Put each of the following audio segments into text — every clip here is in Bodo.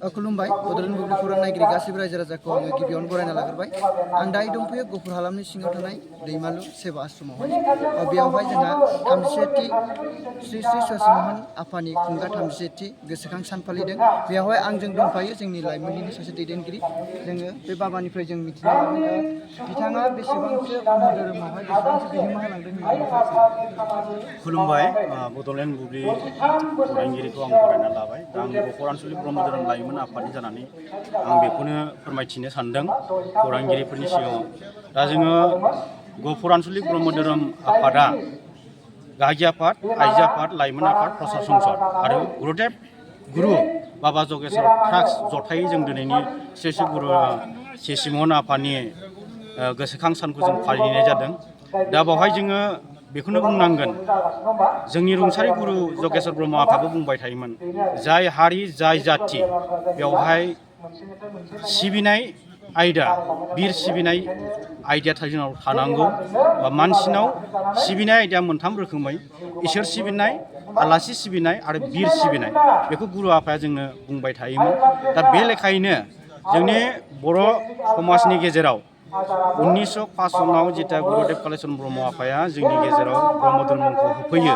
खुलुमबाय बड'लेण्ड बुब्लि खौरां नायगिरि गासिबो रायजो राजाखौ आङो गिबियावनो बरायना लाग्रोबाय। आं दायो दंफैयो गुफुर हालामनि सिङाव थानाय दैमालु सेबा आश्रमावहाय। बेयावहाय जोंहा 37थि श्री श्री सचि महन आफानि खुंगा 37थि गोसोखां सान फालिदों। बेयावहाय आंजों दंफायो जोंनि लाइमोननिनो सासे दैदेनगिरि। जोङो बे बाबानिफ्राय जों मिथिनो लागोन बिथाङा बेसेबांसो ब्रह्म धोरोमावहाय बेसेबांसो बिहोमा होलांदों होननानै नोंथाङा सानो? खुलुमबाय बड'लेण्ड बुब्लि खौरांगिरिखौ आं बरायना लाबाय। दा आं गफुर आनसलिक ब्रह्म धोरोम लाइमोन आफादनि जानानै आं बेखौनो फोरमायथिनो सानदों खौरांगिरिफोरनि सिगाङाव। दा जोङो गफुर आनसलिक ब्रह्म धोरोम आफादा गागि आफाद, आइजो आफाद, लाइमोन आफाद, प्रसार संसद आरो गुरुदेब गुरु बाबा जगेश्वर ट्रास्ट जथायै जों दिनैनि श्री श्री गुरु सचि महन आफानि गोसोखां सानखौ जों फालिनाय जादों। दा बावहाय जोङो बेखौनो बुंनांगोन, जोंनि रुंसारि गुरु जगेश्वर ब्रह्म आफाबो बुंबाय थायोमोन, जाय हारि जाय जाथि बेवहाय सिबिनाय आयदा, बिर सिबिनाय आयदाया जोंनाव थानांगौ। बा मानसिनाव सिबिनाय आयदाया मोनथाम रोखोमै, इसोर सिबिनाय, आलासि सिबिनाय आरो बिर सिबिनाय। बेखौ गुरु आफाया जोंनो बुंबाय थायोमोन। दा बे लेखायैनो जोंनि बर' समाजनि गेजेराव 1905 सनाव जिता गुरुदेब कालिचरन ब्रह्म आफाया जोंनि गेजेराव ब्रह्म धर्मखौ होफैयो।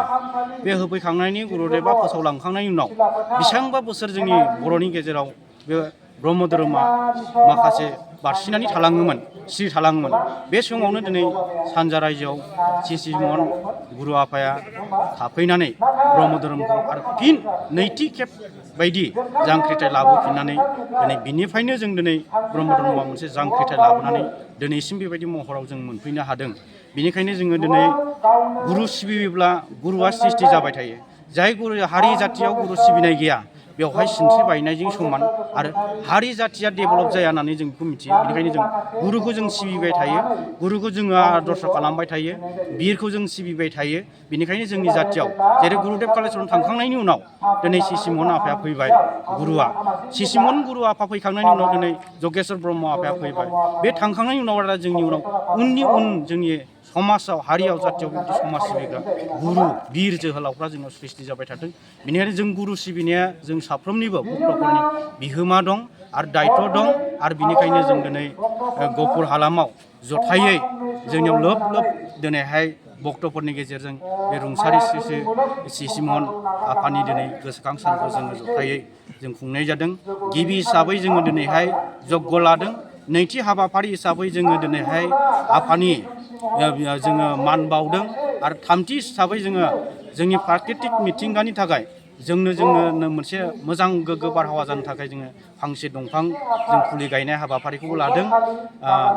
बे होफैखांनायनि गुरुदेबा फोसावलांखांनायनि उनाव बेसेबांबा बोसोर जोंनि बर'नि गेजेराव बे ब्रह्म धोरोमा माखासे बारसिनानै थालाङोमोन, सिरि थालाङोमोन। बे समावनो दिनै सानजा रायजोआव सचि महन गुरु आफाया थाफैनानै ब्रह्म धोरोमखौ आरो फिन नैथि खेब बायदि जांख्रिथाय लाबोफिननानै दिनै बिनिफ्रायनो जों दिनै ब्रह्म धर्मआ मोनसे जांख्रिथाय लाबोनानै दिनैसिम बेबायदि महराव जों मोनफैनो हादों। बेनिखायनो जोङो दिनै गुरु सिबियोब्ला गुरुआ सृष्टि जाबाय थायो। जाय गुरु हारि जाथियाव गुरु सिबिनाय गैया बेवहाय सिनस्रि बायनायजों समान, आरो हारि जाथिया डेभेलप जाया होननानै जों बेखौ मिथियो। बेनिखायनो जों गुरुखौ जों सिबिबाय थायो, गुरुखौ जोङो आदर्श खालामबाय थायो, बिरखौ जों सिबिबाय थायो। बेनिखायनो जोंनि जाथियाव जेरै गुरुदेब कालिचरन थांखांनायनि उनाव दिनै सचि महन आफाया फैबाय गुरुआ। सचि महन गुरु आफा फैखांनायनि उनाव दिनै जगेश्वर ब्रह्म आफाया फैबाय। बे थांखांनायनि उनाव आरो जोंनि उनाव उन जोंनि समाजाव, हारियाव, जाथियाव बेबायदि समाज सिबिग्रा गुरु बिर जोहोलावफ्रा जोंनाव सृष्टि जाबाय थादों। बेनिखायनो जों गुरु सिबिनाया जों साफ्रोमनिबो भक्तफोरनि बिहोमा दं आरो दायथ' दं। आरो बिनिखायनो जों दिनै गफुर हालामाव जथायै जोंनियाव लोब लोब दिनैहाय भक्तफोरनि गेजेरजों बे रुंसारि सचि महन आफानि दिनै गोसोखां सानखौ जोङो जथायै जों खुंनाय जादों। गिबि हिसाबै जोङो दिनैहाय जग्य लादों। नैथि हाबाफारि हिसाबै जोङो दिनैहाय आफानि जोङो मान बावदों। आरो थामथि हिसाबै जोङो जोंनि प्राकृतिक मिथिंगानि थाखाय जोंनो मोनसे मोजां गोग्गो बारहावा जानो थाखाय जोङो फांसे दंफां जों फुलि गायनाय हाबाफारिखौबो लादों।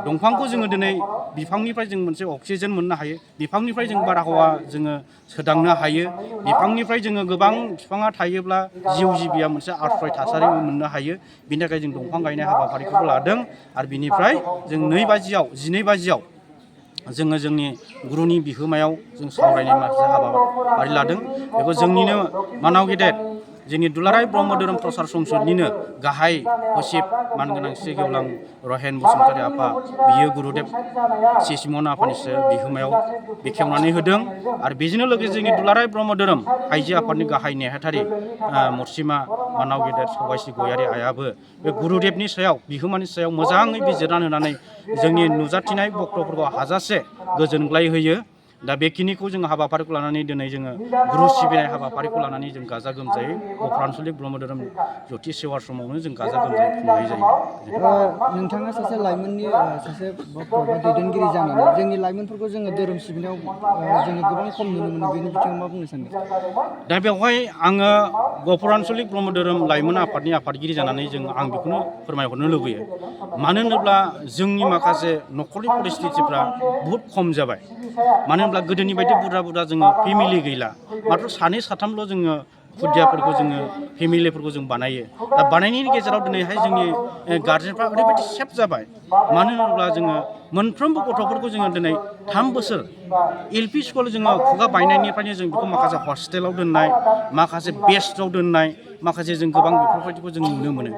दंफांखौ जोङो दिनै बिफांनिफ्राय जों मोनसे अक्सिजेन मोननो हायो, बिफांनिफ्राय जों बारहावा जोङो सोदांनो हायो। बिफांनिफ्राय जोङो गोबां बिफाङा थायोब्ला जिउ जिबिया मोनसे आरफ्राय थासारि मोननो हायो। बिनि थाखाय जों दंफां गायनाय हाबाफारिखौबो लादों। आरो बिनिफ्राय जों 12 बाजियाव जोङो जोंनि गुरुनि बिहोमायाव जों सावरायनाय माखासे हाबाफारि लादों। बेखौ जोंनिनो मानाव गेदेर जोंनि दुलाराय ब्रह्म धोरोम प्रसार संसदनिनो गाहाय सचिब मानगोनां श्री गेवलां रहेन बसुमतारी आफा, बियो गुरुदेब सचि महन आफानि बिहोमायाव बेखेवनानै होदों। आरो बेजोंनो लोगोसे जोंनि दुलाराय ब्रह्म धोरोम आइजो आफादनि गाहाय नेहाथारि मरसिमा मानाव गेदेर सबायश्री गयारी आइयाबो बे गुरुदेबनि सायाव बिहोमानि सायाव मोजाङै बिजिरनानै होनानै जोंनि नुजाथिनाय भक्तफोरखौ हाजासे गोजोनग्लाय होयो। दा बेखिनिखौ जोङो हाबाफारिखौ लानानै दिनै जोङो गुरु सिबिनाय हाबाफारिखौ लानानै जों गाजा गोमजायै गफुर आनसलिक ब्रह्म धोरोम ज्यति सेवा समावनो जों गाजा गोमजायै खुंनाय जायो। नोंथाङा सासे लाइमोननि सासे भक्त बा दैदेनगिरि जानानै जोंनि लाइमोनफोरखौ जोङो धोरोम सिबिनायाव जोङो गोबां खम नुनो मोनो, बेनि बिथिङाव मा बुंनो सानदों? दा बेवहाय आङो गफुर आनसलिक ब्रह्म धोरोम लाइमोन आफादनि आफादगिरि जानानै आं बेखौनो फोरमायहरनो लुबैयो। मानो होनोब्ला जोंनि माखासे न'खरनि परिस्थितिफ्रा बुहुद खम जाबाय। मानो होनब्ला गोदोनि बायदि बुरजा जोङो फेमिलि गैला। माथ्र 2 3 जोङो खुदियाफोरखौ जोङो फेमिलिफोरखौ जों बानायो। दा बानायनायनि गेजेराव दिनैहाय जोंनि गार्जेनफ्रा ओरैबायदि सेफ जाबाय। मानो होनोब्ला जोङो मोनफ्रोमबो गथ'फोरखौ जोङो दिनै 3 बोसोर LP स्कुल जोङो खुगा बायनायनिफ्रायनो जों बेखौ माखासे हस्टेलाव दोननाय, माखासे बेस्टआव दोननाय, माखासे जों गोबां बेफोरबायदिखौ जों नुनो मोनो।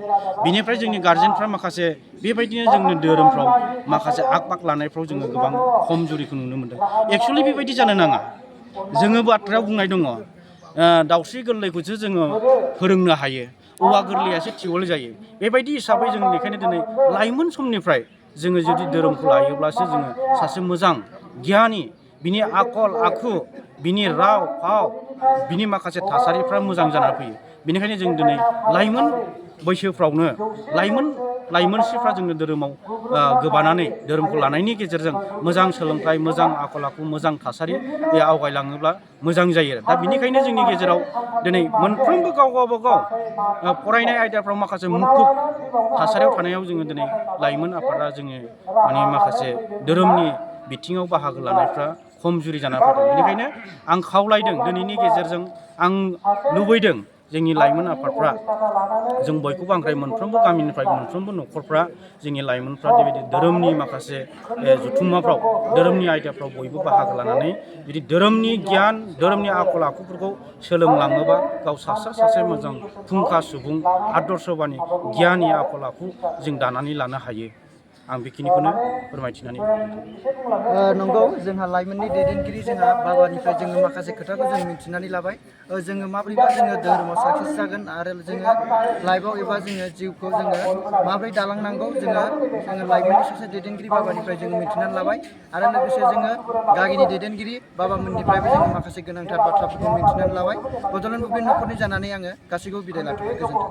बिनिफ्राय जोंनि गार्जेनफ्रा माखासे बेबायदिनो जोंनि धोरोमफ्राव माखासे आग बाग लानायफ्राव जोङो गोबां खमजुरिखौ नुनो मोनदों। एक्सुवेलि बेबायदि जानो नाङा। जोङो बाथ्रायाव बुंनाय दङ, दाउस्रि गोरलैखौसो जोङो फोरोंनो हायो, औवा गोरलैयासो थिवल जायो बेबायदि हिसाबै जों बेखायनो दिनै लाइमोन समनिफ्राय जोङो जुदि धोरोमखौ लायोब्लासो जोङो सासे मोजां गियानि बिनि आखल आखु बिनि राव फाव बिनि माखासे थासारिफ्रा मोजां जानानै फैयो बेनिखायनो जों दिनै लाइमोन बैसोफ्रावनो लाइमोनसिफ्रा जोंनो धोरोमाव गोबानानै धोरोमखौ लानायनि गेजेरजों मोजां सोलोंथाइ मोजां आखल आखु मोजां थासारि आवगायलाङोब्ला मोजां जायो दा बिनिखायनो जोंनि गेजेराव दिनै मोनफ्रोमबो गाव गावबागाव फरायनाय आयदाफ्राव माखासे मुखुब थासारियाव थानायाव जोङो दिनै लाइमोन आफादा जोङो माने माखासे धोरोमनि बिथिङाव बाहागो लानायफ्रा खमजुरि जाना फैदों बेनिखायनो आं खावलायदों दिनैनि गेजेरजों आं लुबैदों जोंनि लाइमोन आफादफ्रा जों बयखौबो आंनिफ्राय मोनफ्रोमबो गामिनिफ्राय मोनफ्रोमबो न'खरफ्रा जोंनि लाइमोनफ्रा बेबायदि धोरोमनि माखासे जथुम्माफ्राव धोरोमनि आयदाफ्राव बयबो बाहागो लानानै जुदि धोरोमनि गियान धोरोमनि आखल आखुफोरखौ सोलोंलाङोबा गाव सासे मोजां फुंखा सुबुं आदर्शबानि गियानि आखल आखु जों दानानै लानो हायो आं बेखिनिखौनो फोरमायथिनानै नंगौ जोंहा लाइमोननि दैदेनगिरि जोंहा बाबानिफ्राय जोङो माखासे खोथाखौ जों मिथिनानै लाबाय जोङो माब्रैबा जोङो धोरोमाव साक्सेस जागोन आरो जोङो लाइफआव एबा जोङो जिउखौ जोङो माब्रै दालांनांगौ जोङो लाइमोननि सासे दैदेनगिरि बाबानिफ्राय जोङो मिथिनानै लाबाय आरो लोगोसे जोङो गागिनि दैदेनगिरि बाबामोननिफ्रायबो जोङो माखासे गोनांथार बाथ्राफोरखौ मिथिनानै लाबाय बड'लेण्ड बुब्लि न'खरनि जानानै आङो गासैखौबो बिदाय लाथ'बाय गोजोन्थों।